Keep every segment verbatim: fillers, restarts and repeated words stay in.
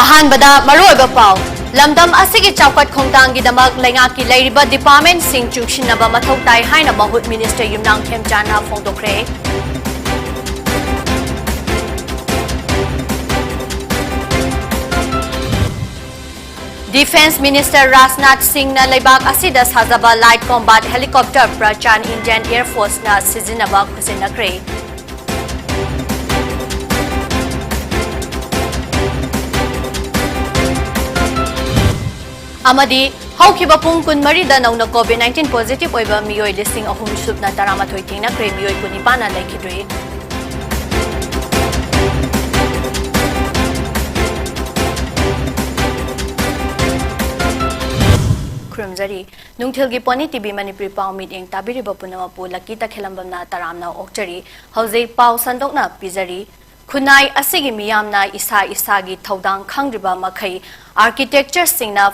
ꯑꯍꯥꯟꯕꯗ ꯃꯔꯨꯑꯣꯏꯕ ꯄꯥꯎ꯫ ꯂꯝꯗꯝ ꯑꯁꯤꯒꯤ ꯆꯥꯎꯈꯠ ꯈꯣꯡꯊꯥꯡꯒꯤꯗꯃꯛ ꯂꯩꯉꯥꯛꯀꯤ ꯂꯩꯔꯤꯕ departmentꯁꯤꯡ ꯆꯨꯡꯁꯤꯟꯅꯕ ꯃꯊꯧ ꯇꯥꯏ ꯍꯥꯏꯅ ꯃꯍꯨꯠ minister ꯌꯨꯝꯅꯥꯝ ꯈꯦꯝꯆꯥꯟꯅ ꯐꯣꯡꯗꯣꯛꯈ꯭ꯔꯦ꯫ Defence minister ꯔꯥꯖꯅꯥꯊ ꯁꯤꯡꯅ ꯂꯩꯕꯥꯛ ꯑꯁꯤꯗ ꯁꯥꯖꯕ light combat helicopter ꯄ꯭ꯔꯆꯥꯟ Indian Air Forceꯅ ꯁꯤꯖꯤꯟꯅꯕ ꯈꯨꯠꯁꯤꯟꯅꯈ꯭ꯔꯦ꯫ ꯑꯃꯗꯤ ꯍꯧꯈꯤꯕ ꯄꯨꯡ ꯀꯨꯟꯃꯔꯤꯗ ꯅꯧꯅ COVID nineteen positive ꯑꯣꯏꯕ ꯃꯤꯑꯣꯏ ꯂꯤꯁꯤꯡ ꯑꯍꯨꯝ ꯁꯨꯞꯅ ꯇꯔꯥꯃꯥꯊꯣꯏ ꯊꯦꯡꯅꯈ꯭ꯔꯦ, ꯃꯤꯑꯣꯏ ꯀꯨꯟꯅꯤꯄꯥꯟꯅ ꯂꯩꯈꯤꯗ꯭ꯔꯤ꯫ ꯈꯨꯔꯨꯝꯖꯔꯤ꯫ ꯅꯨꯡꯊꯤꯜꯒꯤ Pony TV ꯃꯅꯤꯄꯨꯔꯤ ꯄꯥꯎ ꯃꯤꯠꯌꯦꯡ ꯇꯥꯕꯤꯔꯤꯕ ꯄꯨꯝꯅꯃꯛꯄꯨ ꯂꯛꯀꯤ ꯇꯈꯦꯜꯂꯝꯕꯝꯅ ꯇꯔꯥꯝꯅ ꯑꯣꯛꯆꯔꯤ꯫ ꯍꯧꯖꯤꯛ ꯄꯥꯎ ꯁꯟꯗꯣꯛꯅ ꯄꯤꯖꯔꯤ꯫ ꯈꯨꯟꯅꯥꯏ ꯑꯁꯤꯒꯤ ꯃꯤꯌꯥꯝꯅ ꯏꯁꯥ ꯏꯁꯥꯒꯤ ꯊꯧꯗꯥꯡ ꯈꯪꯗ꯭ꯔꯤꯕ ꯃꯈꯩ architectureꯁꯤꯡꯅ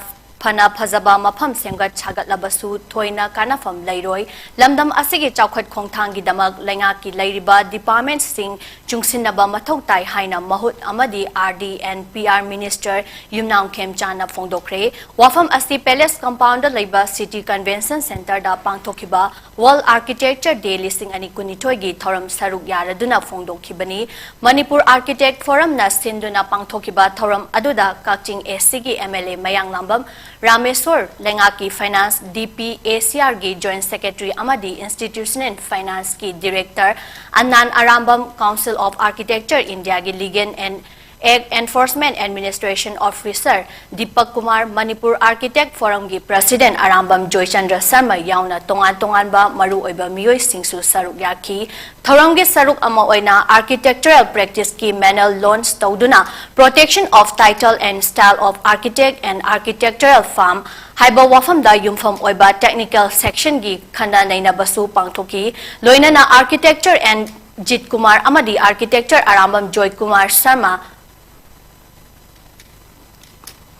ꯐꯅ ꯐꯖꯕ ꯃꯐꯝ ꯁꯦꯝꯒꯠ ꯁꯥꯒꯠꯂꯕꯁꯨ ꯊꯣꯏꯅ ꯀꯥꯟꯅꯐꯝ ꯂꯩꯔꯣꯏ꯫ ꯂꯝꯗꯝ ꯑꯁꯤꯒꯤ ꯆꯥꯎꯈꯠ ꯈꯣꯡꯊꯥꯡꯒꯤꯗꯃꯛ ꯂꯩꯉꯥꯛꯀꯤ ꯂꯩꯔꯤꯕ departmentꯁꯤꯡ ꯆꯨꯡꯁꯤꯟꯅꯕ ꯃꯊꯧ ꯇꯥꯏ ꯍꯥꯏꯅ ꯃꯍꯨꯠ ꯑꯃꯗꯤ RD and PR minister ꯌꯨꯝꯅꯥꯝ ꯈꯦꯝꯆꯥꯟꯅ ꯐꯣꯡꯗꯣꯛꯈ꯭ꯔꯦ꯫ ꯋꯥꯐꯝ ꯑꯁꯤ Palace compoundꯗ ꯂꯩꯕ City Convention Centreꯗ ꯄꯥꯡꯊꯣꯛꯈꯤꯕ World Architecture Day ꯂꯤꯁꯤꯡ ꯑꯅꯤ ꯀꯨꯟꯅꯤꯊꯣꯏꯒꯤ ꯊꯧꯔꯝ ꯁꯔꯨꯛ ꯌꯥꯔꯗꯨꯅ ꯐꯣꯡꯗꯣꯛꯈꯤꯕꯅꯤ꯫ ꯃꯅꯤꯄꯨꯔ Architect Forumꯅ ꯁꯤꯟꯗꯨꯅ ꯄꯥꯡꯊꯣꯛꯈꯤꯕ ꯊꯧꯔꯝ ꯑꯗꯨꯗ ꯀꯛꯆꯤꯡ ACꯒꯤ MLA ꯃꯌꯥꯡꯂꯥꯡꯕꯝ ꯔꯥꯃꯦꯁꯣꯔ, ꯂꯩꯉꯥꯛꯀꯤ Finance DPACRꯒꯤ Joint Secretary ꯑꯃꯗꯤ Institutional Financeꯀꯤ Director ꯑꯅꯥꯟ Arambam, Council of Architecture Indiaꯒꯤ Legal and Act Enforcement Administration Officer Deepak Kumar, Manipur Architect Forumꯒꯤ President Arambam Joychandra Sharma ꯌꯥꯎꯅ ꯇꯣꯉꯥꯟ ꯇꯣꯉꯥꯟꯕ ꯃꯔꯨꯑꯣꯏꯕ ꯃꯤꯑꯣꯏꯁꯤꯡꯁꯨ ꯁꯔꯨꯛ ꯌꯥꯈꯤ꯫ ꯊꯧꯔꯝꯒꯤ ꯁꯔꯨꯛ ꯑꯃ ꯑꯣꯏꯅ Architectural Practiceꯀꯤ manual launch ꯇꯧꯗꯨꯅ Protection of Title and Style of Architect and Architectural Firm ꯍꯥꯏꯕ ꯋꯥꯐꯝꯗ ꯌꯨꯝꯐꯝ ꯑꯣꯏꯕ technical sectionꯒꯤ ꯈꯟꯅ ꯅꯩꯅꯕꯁꯨ ꯄꯥꯡꯊꯣꯛꯈꯤ꯫ ꯂꯣꯏꯅꯅ Architecture and ꯖꯤꯠ ꯀꯨꯃꯥꯔ ꯑꯃꯗꯤ Architecture ꯑꯔꯥꯝꯕꯝ ꯖꯣꯏ ꯀꯨꯃꯥꯔ ꯁꯔꯃ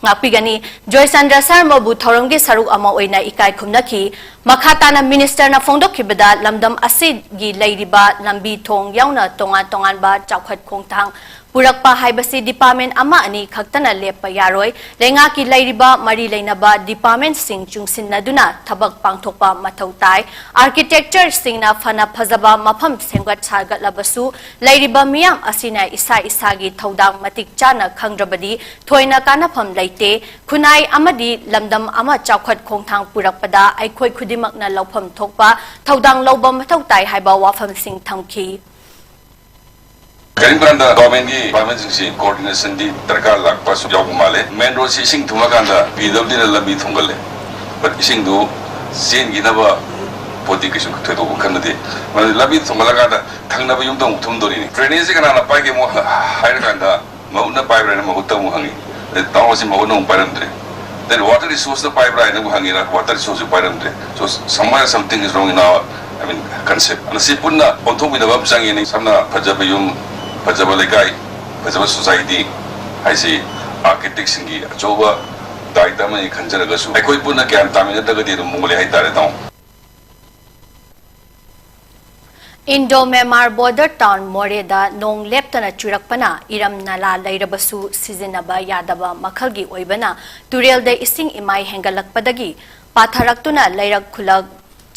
ꯉꯥꯛꯄꯤꯒꯅꯤ꯫ ꯖꯣꯏꯆꯟꯗ꯭ꯔ ꯁꯔꯃꯕꯨ ꯊꯧꯔꯝꯒꯤ ꯁꯔꯨꯛ ꯑꯃ ꯑꯣꯏꯅ ꯏꯀꯥꯏ ꯈꯨꯝꯅꯈꯤ꯫ ꯃꯈꯥ ꯇꯥꯅ ꯃꯤꯅꯤꯁꯇꯔꯅ ꯐꯣꯡꯗꯣꯛꯈꯤꯕꯗ, ꯂꯝꯗꯝ ꯑꯁꯤꯒꯤ ꯂꯩꯔꯤꯕ ꯂꯝꯕꯤ ꯊꯣꯡ ꯌꯥꯎꯅ ꯇꯣꯉꯥꯟ ꯇꯣꯉꯥꯟꯕ ꯆꯥꯎꯈꯠ ꯈꯣꯡꯊꯥꯡ ꯄꯨꯔꯛꯄ ꯍꯥꯏꯕꯁꯤ ꯗꯤꯄꯥꯔꯠꯃꯦꯟ ꯑꯃ ꯑꯅꯤ ꯈꯛꯇꯅ ꯂꯦꯞꯄ ꯌꯥꯔꯣꯏ꯫ ꯂꯩꯉꯥꯛꯀꯤ ꯂꯩꯔꯤꯕ ꯃꯔꯤ ꯂꯩꯅꯕ ꯗꯤꯄꯥꯔꯠꯃꯦꯟꯁꯤꯡ ꯆꯨꯡꯁꯤꯟꯅꯗꯨꯅ ꯊꯕꯛ ꯄꯥꯡꯊꯣꯛꯄ ꯃꯊꯧ ꯇꯥꯏ꯫ ꯑꯥꯔꯀꯤꯇꯦꯛꯆꯔꯁꯤꯡꯅ ꯐꯅ ꯐꯖꯕ ꯃꯐꯝ ꯁꯦꯝꯒꯠ ꯁꯥꯒꯠꯂꯕꯁꯨ, ꯂꯩꯔꯤꯕ ꯃꯤꯌꯥꯝ ꯑꯁꯤꯅ ꯏꯁꯥ ꯏꯁꯥꯒꯤ ꯊꯧꯗꯥꯡ ꯃꯇꯤꯛ ꯆꯥꯅ ꯈꯪꯗ꯭ꯔꯕꯗꯤ ꯊꯣꯏꯅ ꯀꯥꯟꯅꯐꯝ ꯂꯩꯇꯦ꯫ ꯈꯨꯟꯅꯥꯏ ꯑꯃꯗꯤ ꯂꯝꯗꯝ ꯑꯃ ꯆꯥꯎꯈꯠ ꯈꯣꯡꯊꯥꯡ ꯄꯨꯔꯛꯄꯗ ꯑꯩꯈꯣꯏ ꯈꯨꯗꯤꯡꯃꯛꯅ ꯂꯧꯐꯝ ꯊꯣꯛꯄ ꯊꯧꯗꯥꯡ ꯂꯧꯕ ꯃꯊꯧ ꯇꯥꯏ ꯍꯥꯏꯕ ꯋꯥꯐꯝꯁꯤꯡ ꯊꯝꯈꯤ꯫ ꯀꯔꯤꯒꯨꯝꯕ ꯀꯥꯟꯗ ꯒꯣꯔꯃꯦꯟꯒꯤ ꯗꯤꯄꯥꯔꯠꯃꯦꯟꯁꯤꯡꯁꯤ ꯀꯣꯑꯣꯔꯗꯤꯅꯦꯁꯟꯗꯤ ꯗꯔꯀꯥꯔ ꯂꯥꯛꯄꯁꯨ ꯌꯥꯎꯕ ꯃꯥꯜꯂꯦ꯫ ꯃꯦꯟ ꯔꯣꯗꯁꯤ ꯏꯁꯤꯡ ꯊꯨꯝꯃꯀꯥꯟꯗ ꯄꯤ ꯗꯕ꯭ꯂꯤꯎꯗꯤꯅ ꯂꯝꯕꯤ ꯊꯨꯡꯒꯜꯂꯦ, ꯕꯠ ꯏꯁꯤꯡꯗꯨ ꯆꯦꯟꯈꯤꯅꯕ ꯄꯣꯠꯇꯤ ꯀꯩꯁꯨ ꯊꯣꯏꯗꯣꯛꯄ ꯈꯟꯅꯗꯦ꯫ ꯃꯔꯝꯗꯤ ꯂꯝꯕꯤ ꯊꯨꯡꯒꯠꯂꯀꯥꯟꯗ ꯊꯪꯅꯕ ꯌꯨꯝꯗ ꯑꯃꯨꯛ ꯊꯨꯝꯗꯣꯔꯤꯅꯤ꯫ ꯗ꯭ꯔꯦꯅꯦꯖꯁꯤ ꯀꯅꯥꯅ ꯄꯥꯏꯒꯦ ꯑꯃꯨꯛ ꯍꯥꯏꯔꯀꯥꯟꯗ, ꯃꯍꯨꯠꯅ ꯄꯥꯏꯕ꯭ꯔꯥ ꯍꯥꯏꯅ ꯃꯍꯨꯠꯇ ꯑꯃꯨꯛ ꯍꯪꯉꯤ꯫ ꯑꯗꯩ ꯇꯥꯃꯣ ꯑꯁꯤ ꯃꯍꯨꯠꯅ ꯑꯃꯨꯛ ꯄꯥꯏꯔꯝꯗ꯭ꯔꯦ꯫ Then water resource ꯅ ꯄꯥꯏꯕ꯭ꯔꯥ ꯍꯥꯏꯅ ꯑꯃꯨꯛ ꯍꯪꯉꯤꯔꯥ, water resource ꯁꯨ ꯄꯥꯏꯔꯝꯗ꯭ꯔꯦ꯫ So somewhere something is wrong in our, I mean, concept. ꯑꯗ ꯁꯤ ꯄꯨꯟꯅ ꯑꯣꯟꯊꯣꯛꯃꯤꯟꯅꯕ ꯑꯃ ꯆꯪꯉꯤꯅꯤ꯫ ꯁꯝꯅ ꯐꯖꯕ ꯌꯨꯝ, ꯐꯖꯕ ꯂꯩꯀꯥꯏ, ꯐꯖꯕ ꯁꯣꯁꯥꯏꯇꯤ ꯍꯥꯏꯁꯤ ꯑꯥꯔꯀꯤꯇꯦꯛꯁꯤꯡꯒꯤ ꯑꯆꯧꯕ ꯗꯥꯏꯇ ꯑꯃꯅꯤ ꯈꯟꯖꯔꯒꯁꯨ, ꯑꯩꯈꯣꯏ ꯄꯨꯟꯅ ꯒ꯭ꯌꯥꯟ ꯇꯥꯃꯤꯟꯅꯗ꯭ꯔꯒꯗꯤ ꯑꯗꯨꯝ ꯃꯨꯜꯂꯦ ꯍꯥꯏꯇꯥꯔꯦ, ꯇꯥꯃꯣ꯫ ꯏꯟꯗꯣ ꯃꯦꯟꯃꯥꯔ ꯕꯣꯔꯗꯔ ꯇꯥꯎꯟ ꯃꯣꯔꯦꯗ ꯅꯣꯡ ꯂꯦꯞꯇꯅ ꯆꯨꯔꯛꯄꯅ ꯏꯔꯝ ꯅꯂꯥ ꯂꯩꯔꯕꯁꯨ ꯁꯤꯖꯤꯟꯅꯕ ꯌꯥꯗꯕ ꯃꯈꯜꯒꯤ ꯑꯣꯏꯕꯅ ꯇꯨꯔꯦꯜꯗ ꯏꯁꯤꯡ ꯏꯃꯥꯏ ꯍꯦꯟꯒꯠꯂꯛꯄꯗꯒꯤ ꯄꯥꯊꯔꯛꯇꯨꯅ ꯂꯩꯔꯛ ꯈꯨꯜꯂꯛ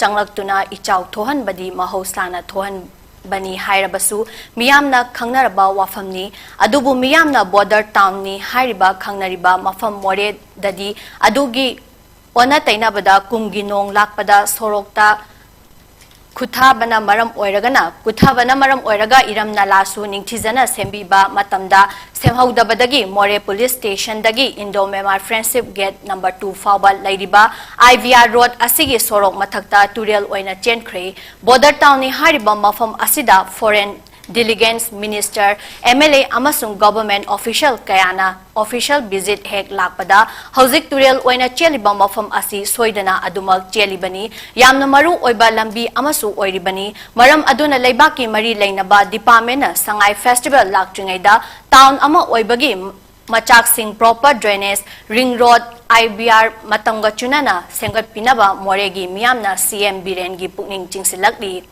ꯆꯪꯂꯛꯇꯨꯅ ꯏꯆꯥꯎ ꯊꯣꯛꯍꯟꯕꯗꯤ ꯃꯍꯧꯁꯥꯅ ꯊꯣꯛꯍꯟꯕꯅꯤ ꯍꯥꯏꯔꯕꯁꯨ ꯃꯤꯌꯥꯝꯅ ꯈꯪꯅꯔꯕ ꯋꯥꯐꯝꯅꯤ꯫ ꯑꯗꯨꯕꯨ ꯃꯤꯌꯥꯝꯅ ꯕꯣꯔꯗꯔ ꯇꯥꯎꯟꯅꯤ ꯍꯥꯏꯔꯤꯕ ꯈꯪꯅꯔꯤꯕ ꯃꯐꯝ ꯃꯣꯔꯦꯗꯗꯤ ꯑꯗꯨꯒꯤ ꯑꯣꯟꯅ ꯇꯩꯅꯕꯗ ꯀꯨꯝꯒꯤ ꯅꯣꯡ ꯂꯥꯛꯄꯗ ꯁꯣꯔꯣꯛꯇ ꯈꯨꯠꯊꯥꯕꯅ ꯃꯔꯝ ꯑꯣꯏꯔꯒꯅ, ꯈꯨꯠꯊꯥꯕꯅ ꯃꯔꯝ ꯑꯣꯏꯔꯒ ꯏꯔꯝ ꯅꯂꯥꯁꯨ ꯅꯤꯡꯊꯤꯖꯅ ꯁꯦꯝꯕꯤꯕ ꯃꯇꯝꯗ ꯁꯦꯝꯍꯧꯗꯕꯗꯒꯤ ꯃꯣꯔꯦ ꯄꯨꯂꯤꯁ ꯁ꯭ꯇꯦꯁꯟꯗꯒꯤ Indo Myanmar friendship gate number two ꯐꯥꯎꯕ ꯂꯩꯔꯤꯕ ꯑꯥꯏ ꯚꯤ ꯑꯥꯔ ꯔꯣꯗ ꯑꯁꯤꯒꯤ ꯁꯣꯔꯣꯛ ꯃꯊꯛꯇ ꯇꯨꯔꯦꯜ ꯑꯣꯏꯅ ꯆꯦꯟꯈ꯭ꯔꯦ꯫ ꯕꯣꯔꯗꯔ ꯇꯥꯎꯟꯅꯤ ꯍꯥꯏꯔꯤꯕ ꯃꯐꯝ ꯑꯁꯤꯗ foreign delegates, minister, M L A ꯑꯃꯁꯨꯡ ꯒꯚꯔꯟꯃꯦꯟꯠ ꯑꯣꯐꯤꯁꯤꯌꯦꯜ ꯀꯌꯥꯅ ꯑꯣꯐꯤꯁꯤꯌꯦꯜ ꯚꯤꯖꯤꯠ ꯍꯦꯛ ꯂꯥꯛꯄꯗ ꯍꯧꯖꯤꯛ ꯇꯨꯔꯦꯜ ꯑꯣꯏꯅ ꯆꯦꯜꯂꯤꯕ ꯃꯐꯝ ꯑꯁꯤ ꯁꯣꯏꯗꯅ ꯑꯗꯨꯃꯛ ꯆꯦꯜꯂꯤꯕꯅꯤ꯫ ꯌꯥꯝꯅ ꯃꯔꯨ ꯑꯣꯏꯕ ꯂꯝꯕꯤ ꯑꯃꯁꯨ ꯑꯣꯏꯔꯤꯕꯅꯤ꯫ ꯃꯔꯝ ꯑꯗꯨꯅ ꯂꯩꯕꯥꯛꯀꯤ ꯃꯔꯤ ꯂꯩꯅꯕ ꯗꯤꯄꯥꯔꯠꯃꯦꯟꯠꯅ ꯁꯉꯥꯏ ꯐꯦꯁꯇꯤꯚꯦꯜ ꯂꯥꯛꯇ꯭ꯔꯤꯉꯩꯗ ꯇꯥꯎꯟ ꯑꯃ ꯑꯣꯏꯕꯒꯤ ꯃꯆꯥꯛꯁꯤꯡ, proper drainage, ring road, I B R ꯃꯇꯝꯒ ꯆꯨꯅꯅ ꯁꯦꯝꯒꯠꯄꯤꯅꯕ ꯃꯣꯔꯦꯒꯤ ꯃꯤꯌꯥꯝꯅ C M ꯕꯤꯔꯦꯟꯒꯤ ꯄꯨꯛꯅꯤꯡ ꯆꯤꯡꯁꯤꯜꯂꯛꯂꯤ꯫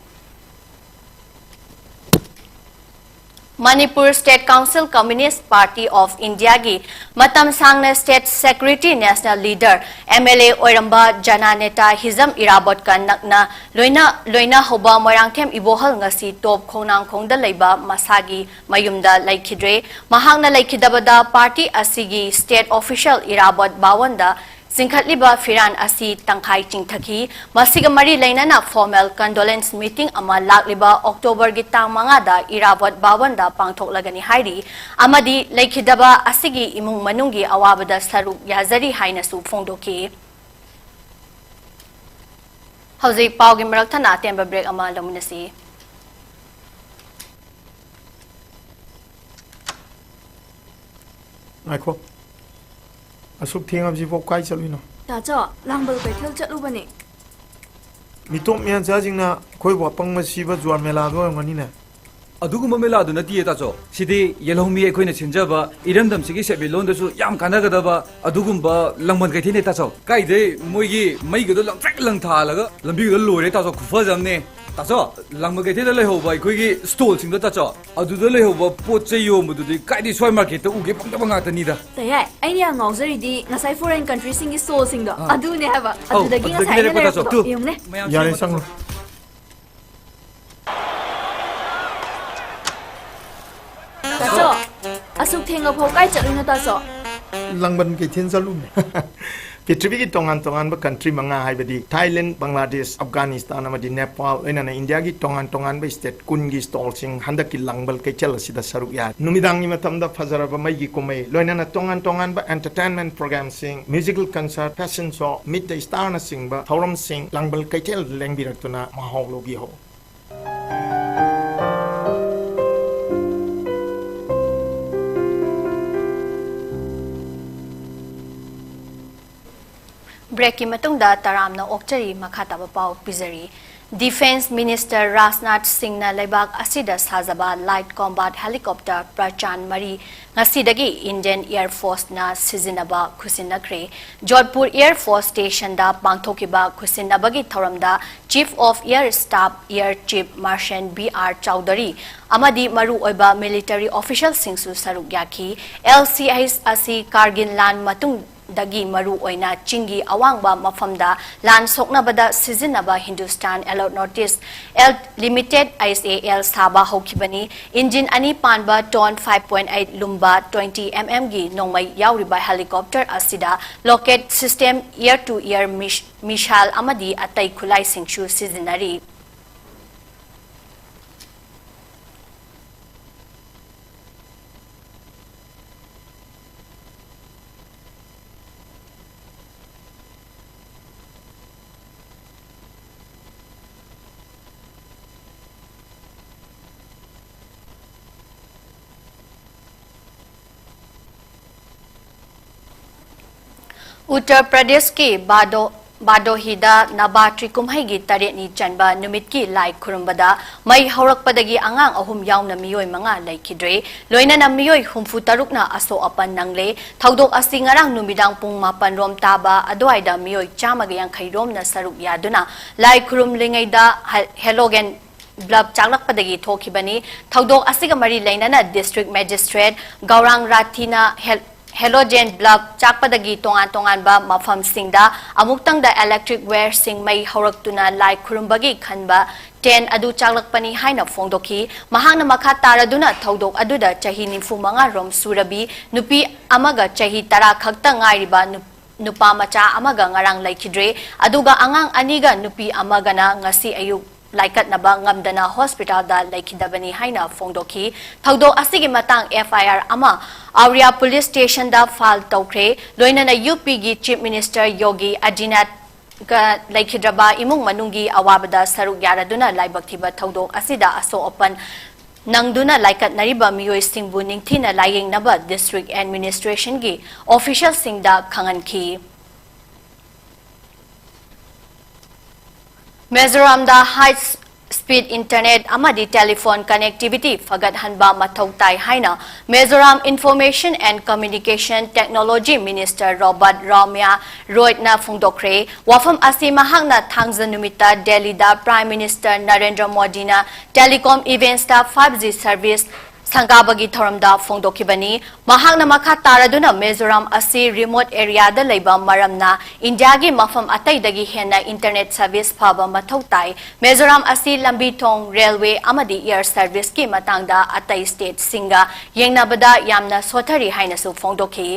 Manipur State Council Communist Party of Indiaꯒꯤ ꯃꯇꯝ ꯁꯥꯡꯅ State Secretary, National Leader, M L A ꯑꯣꯏꯔꯝꯕ ꯖꯅꯥꯅꯦꯇꯥ ꯍꯤꯖꯝ ꯏꯔꯥꯕꯣꯠꯀ ꯅꯛꯅ ꯂꯣꯏꯅ, ꯂꯣꯏꯅꯍꯧꯕ ꯃꯣꯏꯔꯥꯡꯊꯦꯝ ꯏꯕꯣꯍꯜ ꯉꯁꯤ ꯇꯣꯞ ꯈꯣꯡꯅꯥꯡꯈꯣꯡꯗ ꯂꯩꯕ ꯃꯁꯥꯒꯤ ꯃꯌꯨꯝꯗ ꯂꯩꯈꯤꯗ꯭ꯔꯦ꯫ ꯃꯍꯥꯛꯅ ꯂꯩꯈꯤꯗꯕꯗ party ꯑꯁꯤꯒꯤ state official ꯏꯔꯥꯕꯣꯠ ꯕꯥꯋꯟꯗ ꯆꯤꯡꯈꯠꯂꯤꯕ ꯐꯤꯔꯥꯟ ꯑꯁꯤ ꯇꯪꯈꯥꯏ ꯆꯤꯡꯊꯈꯤ꯫ ꯃꯁꯤꯒ ꯃꯔꯤ ꯂꯩꯅꯅ formal condolence meeting ꯑꯃ ꯂꯥꯛꯂꯤꯕ Octoberꯒꯤ ꯇꯥꯡ ꯃꯉꯥꯗ ꯏꯔꯥꯕꯣꯠ ꯕꯥꯋꯟꯗ ꯄꯥꯡꯊꯣꯛꯂꯒꯅꯤ ꯍꯥꯏꯔꯤ, ꯑꯃꯗꯤ ꯂꯩꯈꯤꯗꯕ ꯑꯁꯤꯒꯤ ꯏꯃꯨꯡ ꯃꯅꯨꯡꯒꯤ ꯑꯋꯥꯕꯗ ꯁꯔꯨꯛ ꯌꯥꯖꯔꯤ ꯍꯥꯏꯅꯁꯨ ꯐꯣꯡꯗꯣꯛꯈꯤ꯫ ꯍꯧꯖꯤꯛ ꯄꯥꯎꯒꯤ ꯃꯔꯛ ꯊꯠꯅ ꯑꯇꯦꯟꯕ break ꯑꯃ ꯂꯧꯃꯤꯟꯅꯁꯤ꯫ ꯉꯥꯏꯈꯣ꯫ ꯑꯁꯨꯛ ꯊꯦꯡꯉꯕꯁꯤꯕꯣ ꯀꯥꯏ ꯆꯠꯂꯨꯏꯅꯣ? ꯇꯥꯆꯧ, ꯂꯥꯡꯕꯜ ꯀꯩꯊꯦꯜ ꯆꯠꯂꯨꯕꯅꯦ꯫ ꯃꯤꯇꯣꯞ ꯃꯤꯌꯥꯟꯆꯥꯁꯤꯡꯅ ꯑꯩꯈꯣꯏꯕꯨ ꯑꯄꯪꯕ ꯁꯤꯕ ꯖꯨꯋꯥꯔ ꯃꯦꯂꯥꯗꯣ ꯑꯣꯏꯔꯝꯒꯅꯤꯅꯦ꯫ ꯑꯗꯨꯒꯨꯝꯕ ꯃꯦꯂꯥꯗꯨ ꯅꯠꯇꯤꯌꯦ, ꯇꯥꯆꯧ꯫ ꯁꯤꯗꯤ ꯌꯦꯜꯍꯧꯃꯤ ꯑꯩꯈꯣꯏꯅ ꯁꯤꯟꯖꯕ ꯏꯔꯝꯗꯝꯁꯤꯒꯤ ꯁꯦꯟꯃꯤꯠꯂꯣꯟꯗꯁꯨ ꯌꯥꯝ ꯀꯥꯟꯅꯒꯗꯕ ꯑꯗꯨꯒꯨꯝꯕ ꯂꯥꯡꯕꯜ ꯀꯩꯊꯦꯜꯅꯦ, ꯇꯥꯆꯧ꯫ ꯀꯥꯏꯗꯩ ꯃꯣꯏꯒꯤ ꯃꯩꯒꯗꯣ ꯂꯪꯇ꯭ꯔꯤꯛ ꯂꯪꯊꯥꯜꯂꯒ ꯂꯝꯕꯤꯒꯗꯣ ꯂꯣꯏꯔꯦ, ꯇꯥꯆꯧ, ꯈꯨꯐꯖ ꯑꯃꯅꯦ꯫ ꯇꯥꯆꯧ, ꯂꯥꯡꯕꯜ ꯀꯩꯊꯦꯜꯗ ꯂꯩꯍꯧꯕ ꯑꯩꯈꯣꯏꯒꯤ stallꯁꯤꯡꯗꯣ, ꯇꯥꯆꯧ, ꯑꯗꯨꯗ ꯂꯩꯍꯧꯕ ꯄꯣꯠ ꯆꯩ ꯌꯣꯟꯕꯗꯨꯗꯤ ꯀꯥꯏꯗꯩ ꯁ꯭ꯋꯥꯏ marketꯇ ꯎꯒꯦ ꯐꯪꯗꯕ ꯉꯥꯛꯇꯅꯤꯗ꯫ ꯇꯌꯥꯏ, ꯑꯩꯅ ꯌꯥꯝ ꯉꯥꯎꯖꯔꯤꯗꯤ ꯉꯁꯥꯏ foreign countryꯁꯤꯡꯒꯤ stallꯁꯤꯡꯗꯣ ꯑꯥ꯫ ꯑꯗꯨꯅꯦ ꯍꯥꯏꯕ꯫ ꯑꯧ, ꯑꯗꯨꯗꯒꯤ ꯑꯗꯨꯗꯒꯤ ꯉꯁꯥꯏ ꯑꯩꯅ ꯂꯩꯔꯛꯄꯗꯣ, ꯇꯥꯆꯧ꯫ ꯂꯩꯔꯛꯄꯗꯣ꯫ ꯇꯨ, ꯌꯦꯡꯉꯨꯅꯦ꯫ ꯃꯌꯥꯝ ꯌꯥꯔꯦ, ꯁꯦꯝꯕꯗꯣ꯫ ꯆꯪꯉꯣ꯫ ꯇꯥꯆꯧ, ꯑꯁꯨꯛ ꯊꯦꯡꯉꯐꯥꯎ ꯀꯥꯏ ꯆꯠꯂꯨꯏꯅꯣ, ꯇꯥꯆꯧ? ꯂꯥꯡꯕꯟ ꯀꯩꯊꯦꯜ ꯆꯠꯂꯨꯕꯅꯦ꯫ ꯄ꯭ꯔꯤꯊꯤꯕꯤꯒꯤ ꯇꯣꯉꯥꯟ ꯇꯣꯉꯥꯟꯕ country ꯃꯉꯥ, ꯍꯥꯏꯕꯗꯤ ꯊꯥꯏꯂꯦꯟ, ꯕꯪꯒ꯭ꯂꯥꯗꯦꯁ, ꯑꯐꯒꯥꯅꯤꯁꯇꯥꯟ ꯑꯃꯗꯤ ꯅꯦꯄꯥꯜ, ꯂꯣꯏꯅꯅ ꯏꯟꯗꯤꯌꯥꯒꯤ ꯇꯣꯉꯥꯟ ꯇꯣꯉꯥꯟꯕ state ꯀꯨꯟꯒꯤ stallꯁꯤꯡ ꯍꯟꯗꯛꯀꯤ ꯂꯥꯡꯕꯜ ꯀꯩꯊꯦꯜ ꯑꯁꯤꯗ ꯁꯔꯨꯛ ꯌꯥꯏ꯫ ꯅꯨꯃꯤꯗꯥꯡꯒꯤ ꯃꯇꯝꯗ ꯐꯖꯔꯕ ꯃꯩꯒꯤ ꯀꯨꯝꯍꯩ, ꯂꯣꯏꯅꯅ ꯇꯣꯉꯥꯟ ꯇꯣꯉꯥꯟꯕ entertainment programꯁꯤꯡ, musical concert, fashion show, meet the starꯅꯆꯤꯡꯕ ꯊꯧꯔꯝꯁꯤꯡ ꯂꯥꯡꯕꯜ ꯀꯩꯊꯦꯜꯗ ꯂꯦꯡꯕꯤꯔꯛꯇꯨꯅ ꯃꯍꯥꯎ ꯂꯧꯕꯤꯍꯧ꯫ Breakꯀꯤ ꯃꯇꯨꯡꯗ ꯇꯔꯥꯝꯅ ꯑꯣꯛꯆꯔꯤ ꯃꯈꯥ ꯇꯥꯕ ꯄꯥꯎ ꯄꯤꯖꯔꯤ꯫ Defence Minister ꯔꯥꯖꯅꯥꯊ ꯁꯤꯡꯅ ꯂꯩꯕꯥꯛ ꯑꯁꯤꯗ ꯁꯥꯖꯕ Light Combat Helicopter Prachand ꯃꯔꯤ ꯉꯁꯤꯗꯒꯤ Indian Air Forceꯅ ꯁꯤꯖꯤꯟꯅꯕ ꯈꯨꯠꯁꯤꯟꯅꯈ꯭ꯔꯦ꯫ ꯖꯣꯙꯄꯨꯔ Air Force Stationꯗ ꯄꯥꯡꯊꯣꯛꯈꯤꯕ ꯈꯨꯠꯁꯤꯟꯅꯕꯒꯤ ꯊꯧꯔꯝꯗ Chief of Air Staff Air Chief Marshal B R Chowdhury ꯑꯃꯗꯤ ꯃꯔꯨꯑꯣꯏꯕ military officialꯁꯤꯡꯁꯨ ꯁꯔꯨꯛ ꯌꯥꯈꯤ꯫ LCH ꯑꯁꯤ ꯀꯥꯔꯒꯤꯜ ꯂꯥꯟ ꯃꯇꯨꯡ ꯗꯒꯤ ꯃꯔꯨ ꯑꯣꯏꯅ ꯆꯤꯡꯒꯤ ꯑꯋꯥꯡꯕ ꯃꯐꯝꯗ ꯂꯥꯟ ꯁꯣꯛꯅꯕꯗ ꯁꯤꯖꯤꯟꯅꯕ Hindustan Aeronautics L Limited, H A L, ꯁꯥꯕ ꯍꯧꯈꯤꯕꯅꯤ꯫ Engine ꯑꯅꯤ ꯄꯥꯟꯕ, ton five point eight ꯂꯨꯝꯕ, twenty MM ꯒꯤ ꯅꯣꯡꯃꯩ ꯌꯥꯎꯔꯤꯕ helicopter ꯑꯁꯤꯗ rocket system, air to air mis-, missile ꯑꯃꯗꯤ ꯑꯇꯩ ꯈꯨꯠꯂꯥꯏꯁꯤꯡꯁꯨ ꯁꯤꯖꯤꯟꯅꯔꯤ꯫ ꯎꯠꯇꯔ ꯄ꯭ꯔꯗꯦꯁꯀꯤ ꯕꯥꯗꯣ-, ꯕꯥꯗꯣꯍꯤꯗ ꯅꯕꯥꯇ꯭ꯔꯤ ꯀꯨꯝꯍꯩꯒꯤ ꯇꯔꯦꯠꯅꯤ ꯆꯟꯕ ꯅꯨꯃꯤꯠꯀꯤ ꯂꯥꯏ ꯈꯨꯔꯨꯝꯕꯗ ꯃꯩ ꯍꯧꯔꯛꯄꯗꯒꯤ ꯑꯉꯥꯡ ꯑꯍꯨꯝ ꯌꯥꯎꯅ ꯃꯤꯑꯣꯏ ꯃꯉꯥ ꯂꯩꯈꯤꯗ꯭ꯔꯦ꯫ ꯂꯣꯏꯅꯅ ꯃꯤꯑꯣꯏ ꯍꯨꯝꯐꯨ ꯇꯔꯨꯛꯅ ꯑꯁꯣꯛ ꯑꯄꯟ ꯅꯪꯂꯦ꯫ ꯊꯧꯗꯣꯛ ꯑꯁꯤ ꯉꯔꯥꯡ ꯅꯨꯃꯤꯗꯥꯡ ꯄꯨꯡ ꯃꯥꯄꯟ ꯔꯣꯝ ꯇꯥꯕ ꯑꯗꯨꯋꯥꯏꯗ ꯃꯤꯑꯣꯏ ꯆꯥꯝꯃꯒ ꯌꯥꯡꯈꯩ ꯔꯣꯝꯅ ꯁꯔꯨꯛ ꯌꯥꯗꯨꯅ ꯂꯥꯏ ꯈꯨꯔꯨꯝꯂꯤꯉꯩꯗ ꯍ-, halogen bulb ꯆꯥꯛꯂꯛꯄꯗꯒꯤ ꯊꯣꯛꯈꯤꯕꯅꯤ꯫ ꯊꯧꯗꯣꯛ ꯑꯁꯤꯒ ꯃꯔꯤ ꯂꯩꯅꯅ District Magistrate ꯒꯧꯔꯥꯡ ꯔꯥꯊꯤꯅ ꯍꯦꯜ-, halogen bulb ꯆꯥꯛꯄꯗꯒꯤ ꯇꯣꯉꯥꯟ ꯇꯣꯉꯥꯟꯕ ꯃꯐꯝꯁꯤꯡꯗ ꯑꯃꯨꯛꯇꯪꯗ electric wireꯁꯤꯡ ꯃꯩ ꯍꯧꯔꯛꯇꯨꯅ ꯂꯥꯏ ꯈꯨꯔꯨꯝꯕꯒꯤ ꯈꯟꯕ tent ꯑꯗꯨ ꯆꯥꯛꯂꯛꯄꯅꯤ ꯍꯥꯏꯅ ꯐꯣꯡꯗꯣꯛꯈꯤ꯫ ꯃꯍꯥꯛꯅ ꯃꯈꯥ ꯇꯥꯔꯗꯨꯅ ꯊꯧꯗꯣꯛ ꯑꯗꯨꯗ ꯆꯍꯤ ꯅꯤꯐꯨ ꯃꯉꯥ ꯔꯣꯝ ꯁꯨꯔꯕꯤ ꯅꯨꯄꯤ ꯑꯃꯒ ꯆꯍꯤ ꯇꯔꯥ ꯈꯛꯇ ꯉꯥꯏꯔꯤꯕ ꯅꯨ-, ꯅꯨꯄꯥ ꯃꯆꯥ ꯑꯃꯒ ꯉꯔꯥꯡ ꯂꯩꯈꯤꯗ꯭ꯔꯦ, ꯑꯗꯨꯒ ꯑꯉꯥꯡ ꯑꯅꯤꯒ ꯅꯨꯄꯤ ꯑꯃꯒꯅ ꯉꯁꯤ ꯑꯌꯨꯛ ꯂꯥꯏꯀꯠꯅꯕ ꯉꯝꯗꯅ hospitalꯗ ꯂꯩꯈꯤꯗꯕꯅꯤ ꯍꯥꯏꯅ ꯐꯣꯡꯗꯣꯛꯈꯤ꯫ ꯊꯧꯗꯣꯛ ꯑꯁꯤꯒꯤ ꯃꯇꯥꯡ FIR ꯑꯃ ꯑꯧꯔꯤꯌꯥ Police Stationꯗ file ꯇꯧꯈ꯭ꯔꯦ꯫ ꯂꯣꯏꯅꯅ UPꯒꯤ Chief Minister ꯌꯣꯒꯤ ꯑꯗꯤꯅꯥꯊ ꯒ ꯂꯩꯈꯤꯗ꯭ꯔꯕ ꯏꯃꯨꯡ ꯃꯅꯨꯡꯒꯤ ꯑꯋꯥꯕꯗ ꯁꯔꯨꯛ ꯌꯥꯔꯗꯨꯅ ꯂꯥꯏꯕꯛ ꯊꯤꯕ ꯊꯧꯗꯣꯛ ꯑꯁꯤꯗ ꯑꯁꯣꯛ ꯑꯄꯟ ꯅꯪꯗꯨꯅ ꯂꯥꯏꯀꯠꯅꯔꯤꯕ ꯃꯤꯑꯣꯏꯁꯤꯡꯕꯨ ꯅꯤꯡꯊꯤꯅ ꯂꯥꯌꯦꯡꯅꯕ District Administrationꯒꯤ officialꯁꯤꯡꯗ ꯈꯪꯍꯟꯈꯤ꯫ ꯃꯤꯖꯣꯔꯥꯝꯗ high speed internet ꯑꯃꯗꯤ telephone connectivity ꯐꯒꯠꯍꯟꯕ ꯃꯊꯧ ꯇꯥꯏ ꯍꯥꯏꯅ Mizoram Information and Communication Technology Minister Robert Ramaiah Royna ꯐꯣꯡꯗꯣꯛꯈ꯭ꯔꯦ꯫ ꯋꯥꯐꯝ ꯑꯁꯤ ꯃꯍꯥꯛꯅ ꯊꯥꯡꯖ ꯅꯨꯃꯤꯠꯇ ꯗꯦꯜꯂꯤꯗ Prime Minister ꯅꯔꯦꯟꯗ꯭ꯔ ꯃꯣꯗꯤꯅ Telecom Events-ꯇ five G service ꯁꯪꯒꯥꯕꯒꯤ ꯊꯧꯔꯝꯗ ꯐꯣꯡꯗꯣꯛꯈꯤꯕꯅꯤ꯫ ꯃꯍꯥꯛꯅ ꯃꯈꯥ ꯇꯥꯔꯗꯨꯅ ꯃꯤꯖꯣꯔꯥꯝ ꯑꯁꯤ remote area-ꯗ ꯂꯩꯕ ꯃꯔꯝꯅ ꯏꯟꯗꯤꯌꯥꯒꯤ ꯃꯐꯝ ꯑꯇꯩꯗꯒꯤ ꯍꯦꯟꯅ internet service ꯐꯕ ꯃꯊꯧ ꯇꯥꯏ꯫ ꯃꯤꯖꯣꯔꯥꯝ ꯑꯁꯤ ꯂꯝꯕꯤ ꯊꯣꯡ, railway ꯑꯃꯗꯤ air service-ꯀꯤ ꯃꯇꯥꯡꯗ ꯑꯇꯩ state-ꯁꯤꯡꯒ ꯌꯦꯡꯅꯕꯗ ꯌꯥꯝꯅ ꯁꯣꯊꯔꯤ ꯍꯥꯏꯅꯁꯨ ꯐꯣꯡꯗꯣꯛꯈꯤ꯫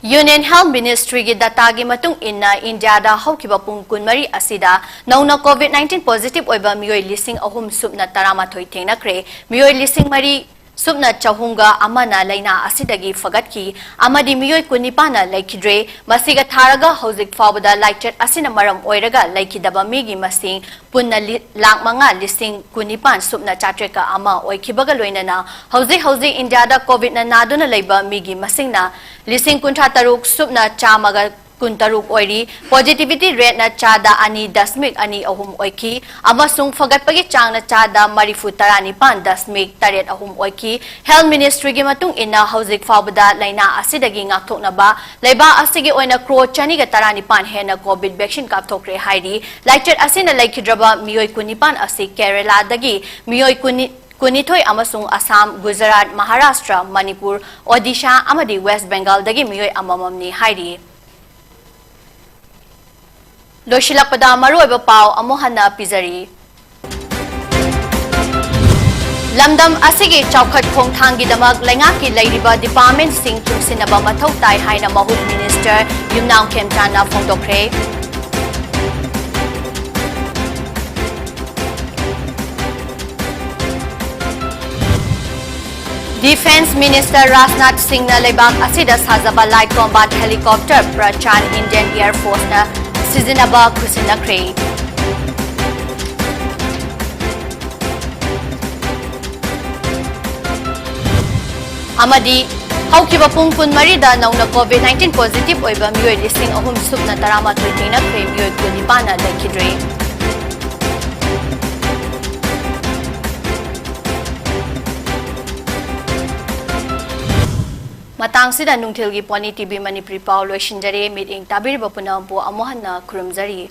Union Health Ministry-ꯒꯤ data-ꯒꯤ ꯃꯇꯨꯡ ꯏꯟꯅ ꯏꯟꯗꯤꯌꯥꯗ ꯍꯧꯈꯤꯕ ꯄꯨꯡ ꯀꯨꯟꯃꯔꯤ ꯑꯁꯤꯗ ꯅꯧꯅ COVID nineteen positive ꯑꯣꯏꯕ ꯃꯤꯑꯣꯏ ꯂꯤꯁꯤꯡ ꯑꯍꯨꯝ ꯁꯨꯞꯅ ꯇꯔꯥꯃꯥꯊꯣꯏ ꯊꯦꯡꯅꯈ꯭ꯔꯦ꯫ ꯃꯤꯑꯣꯏ ꯂꯤꯁꯤꯡ ꯃꯔꯤ ꯁꯨꯞꯅ ꯆꯍꯨꯝꯒ ꯑꯃꯅ ꯂꯥꯏꯅꯥ ꯑꯁꯤꯗꯒꯤ ꯐꯒꯠꯈꯤ ꯑꯃꯗꯤ ꯃꯤꯑꯣꯏ ꯀꯨꯟꯅꯤꯄꯥꯟꯅ ꯂꯩꯈꯤꯗ꯭ꯔꯦ꯫ ꯃꯁꯤꯒ ꯊꯥꯔꯒ ꯍꯧꯖꯤꯛ ꯐꯥꯎꯕꯗ ꯂꯥꯏꯆꯠ ꯑꯁꯤꯅ ꯃꯔꯝ ꯑꯣꯏꯔꯒ ꯂꯩꯈꯤꯗꯕ ꯃꯤꯒꯤ ꯃꯁꯤꯡ ꯄꯨꯟꯅ ꯂꯤ-, ꯂꯥꯈ ꯃꯉꯥ ꯂꯤꯁꯤꯡ ꯀꯨꯟꯅꯤꯄꯥꯟ ꯁꯨꯞꯅ ꯆꯥꯇ꯭ꯔꯦꯠꯀ ꯑꯃ ꯑꯣꯏꯈꯤꯕꯒ ꯂꯣꯏꯅꯅ ꯍꯧꯖꯤꯛ ꯍꯧꯖꯤꯛ ꯏꯟꯗꯤꯌꯥꯗ COVID-ꯅ ꯅꯥꯗꯨꯅ ꯂꯩꯕ ꯃꯤꯒꯤ ꯃꯁꯤꯡꯅ ꯂꯤꯁꯤꯡ ꯀꯨꯟꯊ꯭ꯔꯥ ꯇꯔꯨꯛ ꯁꯨꯞꯅ ꯆꯥꯝꯃꯒ ꯀꯨꯟꯇꯔꯨꯛ ꯑꯣꯏꯔꯤ꯫ Positivity rate-ꯅ ꯆꯥꯗ ꯑꯅꯤ ꯗꯁꯃꯤꯛ ꯑꯅꯤ ꯑꯍꯨꯝ ꯑꯣꯏꯈꯤ ꯑꯃꯁꯨꯡ ꯐꯒꯠꯄꯒꯤ ꯆꯥꯡꯅ ꯆꯥꯗ ꯃꯔꯤꯐꯨ ꯇꯔꯥꯅꯤꯄꯥꯟ ꯗꯁꯃꯤꯛ ꯇꯔꯦꯠ ꯑꯍꯨꯝ ꯑꯣꯏꯈꯤ꯫ Health Ministry-ꯒꯤ ꯃꯇꯨꯡ ꯏꯟꯅ ꯍꯧꯖꯤꯛ ꯐꯥꯎꯕꯗ ꯂꯥꯏꯅꯥ ꯑꯁꯤꯗꯒꯤ ꯉꯥꯛꯊꯣꯛꯅꯕ ꯂꯩꯕꯥꯛ ꯑꯁꯤꯒꯤ ꯑꯣꯏꯅ ꯀ꯭ꯔꯣꯔ ꯆꯅꯤꯒ ꯇꯔꯥꯅꯤꯄꯥꯟ ꯍꯦꯟꯅ COVID vaccine ꯀꯥꯞꯊꯣꯛꯈ꯭ꯔꯦ ꯍꯥꯏꯔꯤ꯫ ꯂꯥꯏꯆꯠ ꯑꯁꯤꯅ ꯂꯩꯈꯤꯗ꯭ꯔꯕ ꯃꯤꯑꯣꯏ ꯀꯨꯟꯅꯤꯄꯥꯟ ꯑꯁꯤ ꯀꯦꯔꯦꯂꯥꯗꯒꯤ ꯃꯤꯑꯣꯏ ꯀꯨꯟꯅꯤ-, ꯀꯨꯟꯅꯤꯊꯣꯏ ꯑꯃꯁꯨꯡ ꯑꯁꯥꯝ, ꯒꯨꯖꯔꯥꯠ, ꯃꯍꯥꯔꯥꯁꯇ꯭ꯔ, ꯃꯅꯤꯄꯨꯔ, ꯑꯣꯗꯤꯁꯥ ꯑꯃꯗꯤ ꯋꯦꯁ ꯕꯦꯡꯒꯥꯜꯗꯒꯤ ꯃꯤꯑꯣꯏ ꯑꯃꯃꯝꯅꯤ ꯍꯥꯏꯔꯤ꯫ ꯂꯣꯏꯁꯤꯜꯂꯛꯄꯗ ꯃꯔꯨꯑꯣꯏꯕ ꯄꯥꯎ ꯑꯃꯨꯛ ꯍꯟꯅ ꯄꯤꯖꯔꯤ꯫ ꯂꯝꯗꯝ ꯑꯁꯤꯒꯤ ꯆꯥꯎꯈꯠ ꯈꯣꯡꯊꯥꯡꯒꯤꯗꯃꯛ ꯂꯩꯉꯥꯛꯀꯤ ꯂꯩꯔꯤꯕ department-ꯁꯤꯡ ꯆꯨꯡꯁꯤꯟꯅꯕ ꯃꯊꯧ ꯇꯥꯏ ꯍꯥꯏꯅ ꯃꯍꯨꯠ Minister ꯌꯨꯝꯅꯥꯝ ꯈꯦꯝꯆꯥꯟꯅ ꯐꯣꯡꯗꯣꯛꯈ꯭ꯔꯦ꯫ Defence Minister ꯔꯥꯖꯅꯥꯊ ꯁꯤꯡꯅ ꯂꯩꯕꯥꯛ ꯑꯁꯤꯗ ꯁꯥꯖꯕ light combat helicopter ꯄ꯭ꯔꯆꯥꯟ Indian Air Force-ꯅ ꯁꯤꯖꯤꯟꯅꯕ ꯈꯨꯠꯁꯤꯟꯅꯈ꯭ꯔꯦ꯫ ꯑꯃꯗꯤ ꯍꯧꯈꯤꯕ ꯄꯨꯡ ꯀꯨꯟꯃꯔꯤꯗ ꯅꯧꯅ COVID nineteen positive ꯑꯣꯏꯕ ꯃꯤꯑꯣꯏ ꯂꯤꯁꯤꯡ ꯑꯍꯨꯝ ꯁꯨꯞꯅ ꯇꯔꯥꯃꯥꯊꯣꯏ ꯊꯦꯡꯅꯈ꯭ꯔꯦ, ꯃꯤꯑꯣꯏ ꯀꯨꯟꯅꯤꯄꯥꯟꯅ ꯂꯩꯈꯤꯗ꯭ꯔꯦ꯫ ꯃꯇꯥꯡꯁꯤꯗ ꯅꯨꯡꯊꯤꯜꯒꯤ Pony TV ꯃꯅꯤꯄꯨꯔꯤ ꯄꯥꯎ ꯂꯣꯏꯁꯤꯟꯖꯔꯦ꯫ ꯃꯤꯠꯌꯦꯡ ꯇꯥꯕꯤꯔꯤꯕ ꯄꯨꯝꯅꯃꯛꯄꯨ ꯑꯃꯨꯛ ꯍꯟꯅ ꯈꯨꯔꯨꯝꯖꯔꯤ꯫